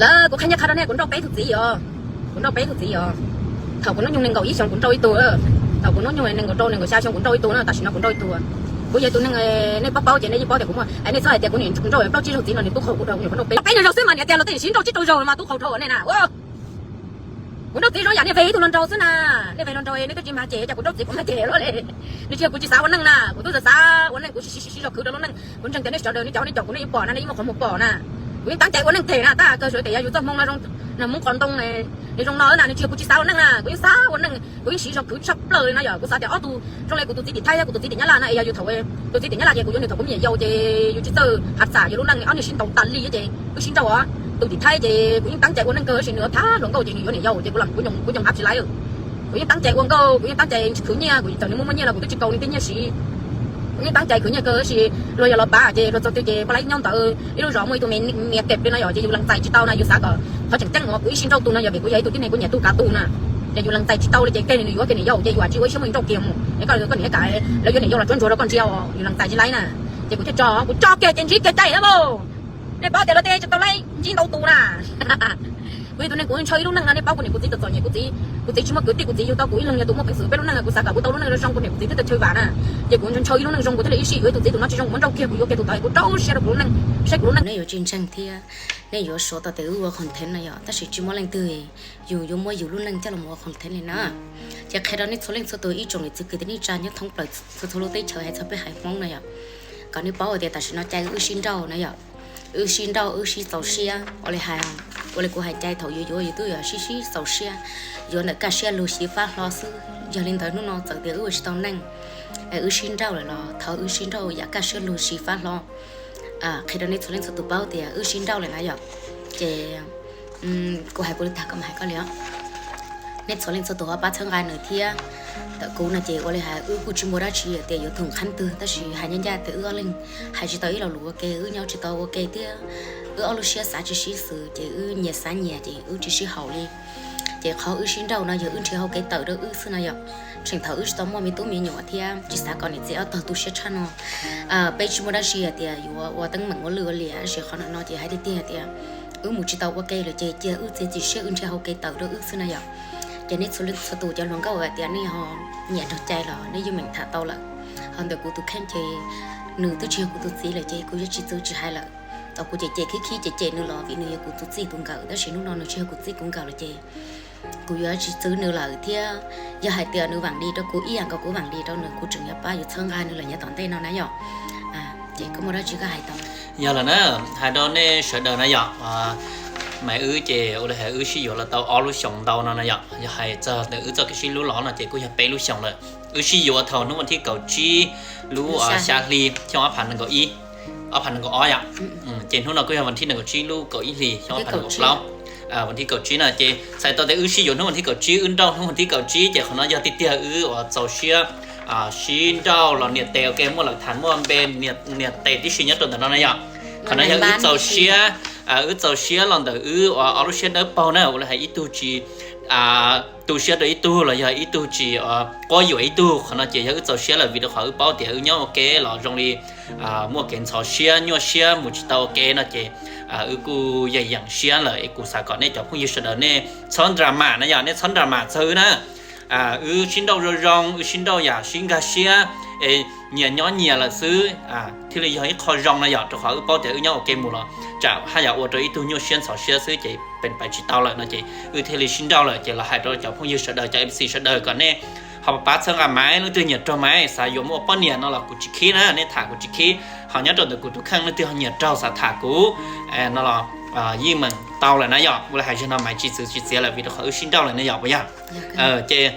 Lawv, kuv qhia ncaj qha rau nej, kuv nrauj peb tug txiv os. Kuv nrauj peb tug txiv os. Thaum kuv hnub nyoog nees nkaum ib xyoos kuv nrauj ib tug, thaum kuv hnub nyoog nees nkaum rau nees nkaum xya xyoo kuv nrauj ib tug na, tam sim no kuv nrauj ib tug. Kuv yog tus neeg, nej paub paub ces nej yeej paub tias kuv muaj, nej txhob hais tias kuv niam nrauj plaub tsib zaug txiv no nws tub qhau kuv dhau, kuv nrauj peb, peb nyuag zaug xwb mas niam tias los tej sim nrauj tsib rau zaug mas tub qhau dhau nej na. Kuv nrauj txiv zoo yam nej ve ib tug hluas nraug xwb na, nej ve hluas nraug nej twb tsis mag ces cas kuv nrauj txiv kuv mag ces luaj li. Nws tsis yog kuv tsis xav ua neej na, kuv twb xav xav ua neej, kuv siv siv zog khwv rau lub neej, kuv ntseeg tias nej sawv daws nej cov nej caum kuv nej yeej pom na, nej yeej muaj qhov muag pom na. Kuv yeej teeb cai ua neej tiag na, tab kaw suav tias yog yus txoj hmoo no zoo, Hmoob qhov ntoo zoo no na, nws tsis yog kuv tsis xav ua neej na, kuv yeej xav ua neej, kuv yeej siv zog khwv tshaj plaws li na yom. Kuv xav tias ob tug zoo li kuv tus txiv tim Thaib thiab kuv tus txiv tim Nyab Laj na, es yog yus thaum tus txiv tim Nyab Laj ces kuv yuav nws thaum kuv me nyuam yaus ces yus tsis txawj hav txam, yus lub neej ob niag sib ntaus tas li ces wb sib nrauj os. Tus tim Thaib ces kuv yeej teeb cai ua neej kawg, tab sis nws thab hluas nkauj ces nws yuav niam yau ces kuv, kuv nyob hab tsis laib. Kuv yeej teeb cai ua nkauj, kuv yeej teeb cai khwv nyiaj, kuv txawm nws muaj muaj nyiaj los kuv twb tsis kaus nws tej nyiaj siv. Kuv yeej teeb cai khwv nyiaj kawg, tab sis luag yog los pav ces luag txog twg ces pab laib nyob ntawd ib lub zos muaj ib tug me niam teb li no yom, ces yus lees txais tsis tau na, yus xav kom qhov tseem ceeb uas kuv ib sij nrauj tus no yog vim kuv yog ib tug tib neeg kuv nyiam tus kav tus na. Ces yus lees txais tsis tau li ces keg nws yuav kiag niam yau ces yus tsis ua siab muaj nrauj kiag mus es koj, koj niam kav lawv yuav niam yau los tsuab ntsuag rau koj ntsia os, yus lees txais tsis laib na. Ces kuv thiaj tso, kuv tso kiag ces ntsib kiag cai na. Nej paub tias lawv tej tsis tau laib ntsib ntau tus na. Kuv yog tus neeg kuv ntshaw ib lub neej no, nej paub kuv niam kuv txiv txom txom nyem, kuv txiv, kuv txiv tsis muaj kwv tij, kuv txiv yug tau kuv ib leeg yog tus muaj peev xwm peb lub neej, kuv xav kom kuv tau lub neej zoo zoo kuv niam kuv txiv thiaj tau chaw vam na. Ces kuv ntshaw ib lub neej zoo kuv thiaj li ib sij yuav ib tug txiv, tus no tsis zoo kuv muab nrauj kiag, kuv yuav kiag tus tod, kuv rau siab rau kuv lub neej, saib kuv lub neej. Nej yuav tsis ntseeg thiab, nej yuav suav tau tias wb ua content no yom, tab sis tsis muaj leej twg yus yuav muab yus lub neej coj los ua content li na. Ces qhia rau nej txhua leej txhua tus ib tsoom niam txiv kwv tij neej tsa nyob thoob plaws txhua txhua lub teb chaws hais txog peb haiv Hmoob no yom, kom nej paub tias tam sim no cai wb sib nrauj na yom. Wb sib nrauj wb sib txaus siab ua li hais, ua li kuv hais cai thaum yuav yuav yus twb yog sib sib txaus siab, yuav ntawm kaj siab lug xyiv fab hlo xwb. Yog li ntawd hnub no txawm tias wb ua tsis tau neej, wb sib nrauj lawm los thov wb sib nrauj yam kaj siab lug xyiv fab hlo. Qhia rau nej txhua leej txhua tus paub tias wb sib nrauj lawm na yom. Ces kuv hais kuv li tag koj mam hais koj li os. Nej txhua leej txhua tus ho pab txhawb nqa nws thiab. Ntawm kuv no ces ua li hais wb kuj tsis muaj dab tsi tias yuav thoom qhab twg, tab sis hais ncaj ncaj tias wb ob leeg hais tsis tau ib lo lus ua ke, wb nyob tsis tau ua ke thiab wb ob lub siab xav tsis sib xws ces wb nyias xav nyias ces wb tsis sib haum li. Ces qhov wb sib nrauj no yog wb nrhiav hau kev tawm rau wb xwb no yom. Tseem thaum wb tsis tau muaj me tub me nyuam thiab tsis xav kom niam txiv ob tog tu siab tshaj no. Peb tsis muaj dab tsi hais tias yuav ua teeb meem ua lwj ua liam, tab sis qhov no no ces hais tiag tiag tias wb mus tsis tau ua ke lawm ces cia wb txiav txim siab wb nrhiav hau kev tawm rau wb xwb na yom. Ces nej txhua leej txhua tus cov hluas nkauj hais tias nej ho nyiam nrog cai los nej yeej meem tham tau lawm. Ho ntawm kuv tus kheej ces nws twb tsis yog kuv tus txiv lawm ces kuv yuav tsis txwv tsis hais lawm. Tau kuv cem cem khib khib cem cem nws los vim nws yog kuv tus txij tus nkawm, tab sis hnub no nws tsis yog kuv txij kuv nkawm lawm ces kuv yuav tsis txwv nws lawm thiab. Yog hais tias nws vam li rau kuv ib yam nkaus kuv vam li rau nws, kuv tseem yuav pab yuav txhawb nqa nws lawm nyob tom ntej no na yom. Ces koj muaj dab tsi koj hais tau. Yog lawm na, hais rau nej sawv daws na yom, mas wb ces ua li hais wb sib yuav los tau ob lub xyoos ntau no na yom. Yog hais txog ntawm wb txoj kev sib hlub los no ces kuj yog peb lub xyoos lawm. Wb sib yuav thaum hnub vas thib kaum tsib lub xya hli xyoo ob phav nees nkaum ib, ob phav nees nkaum ob yom. Ces hnub no kuj yog vas thib nees nkaum tsib lub kaum ib hlis xyoo ob phav nees nkaum plaub. Vas thib kaum tsib na ces txhais tau tias wb sib yuav hnub vas thib kaum tsib, wb nrauj hnub vas thib kaum tsib ces qhov no yog tiag tiag wb uas txaus siab sib nrauj los niam tes ua ke muaj lawm tham muaj npe niam tes tib si nyob rau ntawm no na yom. Qhov no yog wb txaus siab, wb txaus siab los ntawm wb ob lub siab dawb paug na, ua li hais ib tug tsis tu siab rau ib tug los yog ib tug tsis quab yuam ib tug. Qhov no ces yog wb txaus siab lawm vim rau qhov wb paub tias wb nyob ua ke los zoo li muaj kev ntxhov siab nyuaj siab mus tsis tau ua ke no ces wb kuj yeej yeem siab lawm es kuv xav kom nej cov phooj ywg sawv daws nej txhob drama na yom, nej txhob drama txog wb na. Wb sib nrauj zoo zoo, wb sib nrauj yam sib nkag siab es nyias nyob nyias lawm xwb thiaj li yog ib qho zoo na yom, rau qhov wb paub tias wb nyob ua ke mus los tsam haj yam ua rau ib tug nyuaj siab ntxhov siab xwb ces pais tsis tau lawm no ces wb thiaj li sib nrauj lawm. Ces los hais rau cov phooj ywg sawv daws, cov M C sawv daws kom nej ho pab txhawb nqa Maiv, leej twg nyiam raug Maiv xav yuav muaj poj niam no los kuv tsis khib na, nej tham kuv tsis khib. Ho nyob rau ntawm kuv tus kheej leej twg ho nyiam raug xav tham kuv no los yeej meem tau lawm na yom. Ua li hais zaum no Maiv tsis txwv tsis txiav lawm vim rau qhov wb sib nrauj lawm ne yom, puas yog? Ces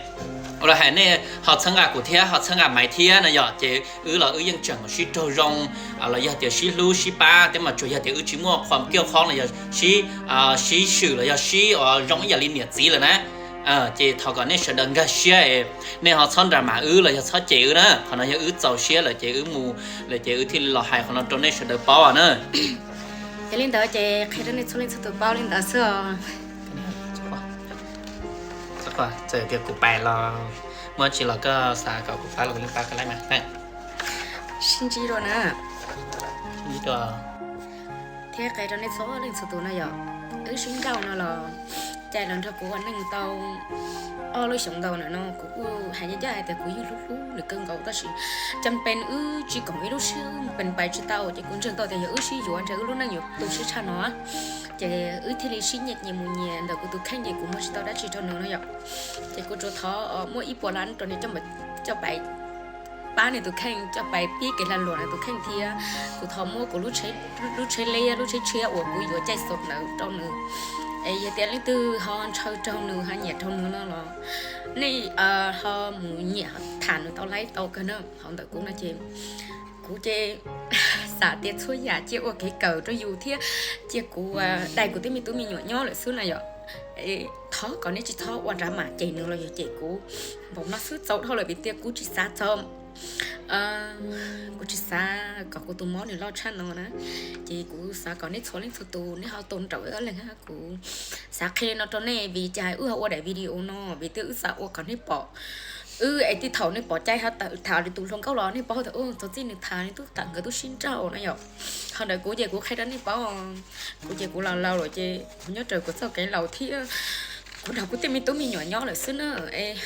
ua li hais nej ho txhawb nqa kuv thiab ho txhawb nqa Maiv thiab no yom, ces wb los wb yeej tseem sib raug zoo los yog tias sib hlub sib pab thiab mas tsuas yog tias wb tsis muaj qhuam kiaj qhov los yog sib swm los yog sib zoo ib yam li niam txiv lawm na. Ces thov kom nej sawv daws nkag siab, nej ho txhob drama wb los yog txhob cem wb na, qhov no yog wb txaus siab lawm ces wb mus lawm ces wb thiaj li los hais qhov no rau nej sawv daws paub na. Yog li ntawd ces qhia rau nej txhua leej txhua tus paub li ntawd xwb os. Txawm tias kuv pais los muaj tsi los koj xav kom kuv pab los kuv yeej pab koj laij mas. Sib ntsib dua na. Thiab qhia rau nej txhua leej txhua tus na yom, Wb sib nrauj no los cais los nrog kuv ua neej tau ob lub xyoos ntau na no, kuv kuj hais ncaj ncaj hais tias kuv yeej hlub hlub nws kawg nkaus, tab sis cam pes wb tsis koom ib lub siab, wb pes pais tsis tau, ces kuv ntseeg tau tias yog wb sib yuav ntshe wb lub neej yuav tu siab tshaj no. Ces wb thiaj li sib nyiam nyias mus nyias, ntawm kuv tus kheej ces kuv muaj tsis tau dab tsi rau nws no yom. Ces kuv tsuas thov muab ib puas lab rau nws coj pais pab nws tus kheej, coj pais pib kev lag luam nws tus kheej thiab. Kuv thov muab kuv lub tsheb leb, lub tsheb tshiab uas kuv yuav caij xom ntawd rau nws. Es yog tias leej twg ho ntshaw raug nws, ho nyiam raug nws no los nej ho mus nyiam tham nws tau laib tau kawg na. Hauv ntawm kuv no ces kuv ces xav tias txhua yam cia ua kev kawm rau yus thiab, cia kuv dai kuv tej me tub me nyuam nyob lawm xwb na yom. Thov kom nej tsis txhob ua drama cem nws los yog cem kuv npaum no xwb txaus dhau lawm vim tias kuv tsis xav txog, kuv tsis xav kom kuv tus mob nws loj tshaj no na. Ces kuv xav kom nej txhua leej txhua tus nej ho tu nraum wb ob leeg. Kuv xav qhia li no rau nej vim cas wb ho ua daim video no, vim tias wb xav ua kom nej pom, wb es tib thaum nej pom cai ho tham li tus hluas nkauj los nej paub tias txog txij nws tham nws tub tham nkawd tub sib nrauj na yom. Ho ntawm kuv ces kuv qhia rau nej paub, kuv ces kuv laus laus lawm ces kuv nyob raws kuv txoj kev laus thiab kuv nrog kuv tej me tub me nyuam nyob lawm xwb na. Es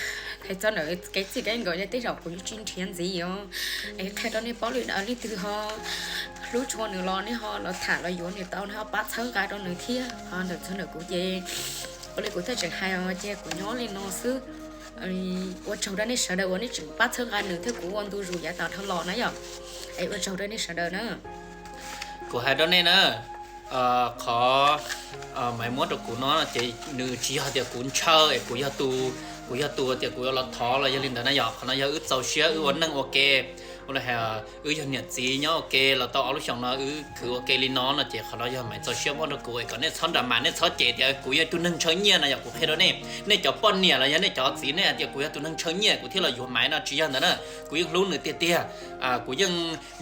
hais txog ntawm kev txij kev nkawm tej zaum kuv yuav tsis nrhiav ntxiv os. Es qhia rau nej paub li ntawd, leej twg ho hlub tshua nws los nej ho los tham los yuav nws tau, nej ho pab txhawb nqa rau nws thiab. Ho ntawm txog ntawm kuv ces ua li kuv thiaj tseem hais os, cia kuv nyob li no xwb. Ua tsaug rau nej sawv daws uas nej tseem pab txhawb nqa nws thiab kuv ua ntu zus yav tas dhau los na yom. Es ua tsaug rau nej sawv daws na. Kuv hais rau nej na, qhov Maiv muab rau kuv no ces nws tsis yog tias kuv ntshaw es kuv yog tus, kuv yog tus tias kuv yuav los thov los yog li ntawd na yom. Qhov no yog wb txaus siab wb ua neej ua ke, ua li hais wb yog niam txiv nyob ua ke los tau ob lub xyoos no wb khwv ua ke li no no ces qhov no yog Maiv txaus siab muab rau kuv es kom nej txhob drama, nej txhob cem tias kuv yog tus neeg ntshaw nyiaj no yom. Kuv qhia rau nej, nej cov poj niam los yog nej cov txiv nej hais tias kuv yog tus neeg ntshaw nyiaj kuv thiaj los yuav Maiv no tsis yog ntawd na. Kuv yeej hlub nws tiag tiag, kuv yeej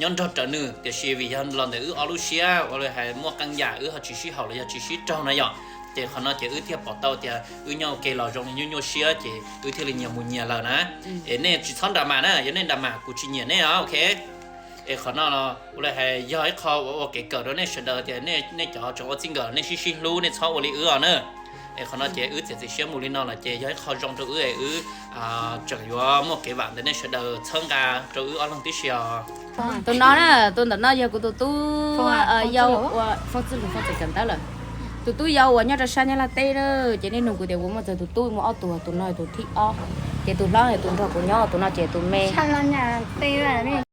nyob nrog rawv nws, tiam sis vim yog los ntawm wb ob lub siab ua li hais muaj qee yam wb ho tsis sib haum los yog tsis sib raug na yom. Ces qhov no ces wb thiaj pom tau tias wb nyob ua ke los zoo li nyuaj nyuaj siab ces wb thiaj li nyias mus nyias lawm na. Es nej tsis txhob drama na, yog nej drama kuv tsis nyiam nej os, ok. Es qhov no ua li hais yog ib qho ua ua kev kawm rau nej sawv daws tias nej cov tseem ua txij nkawm nej sib sib hlub nej txhob ua li wb os na. Es qhov no ces wb txiav txim siab mus li no lawm ces yog ib qho zoo rau wb es wb tseem yuav muaj kev vam ntawm nej sawv daws txhawb nqa rau wb ob leeg tib si os. Tus no na, tus ntawm no yog kuv tus tub yau uas, tus tub yau uas nyob rau sab Nyab Laj teb na. Ces nej nug kuv tias kuv muaj txog tus tub, muaj ob tug, tus no tus thib ob. Ces tus hlob yog tus nrog kuv nyob, tus no ces tus me.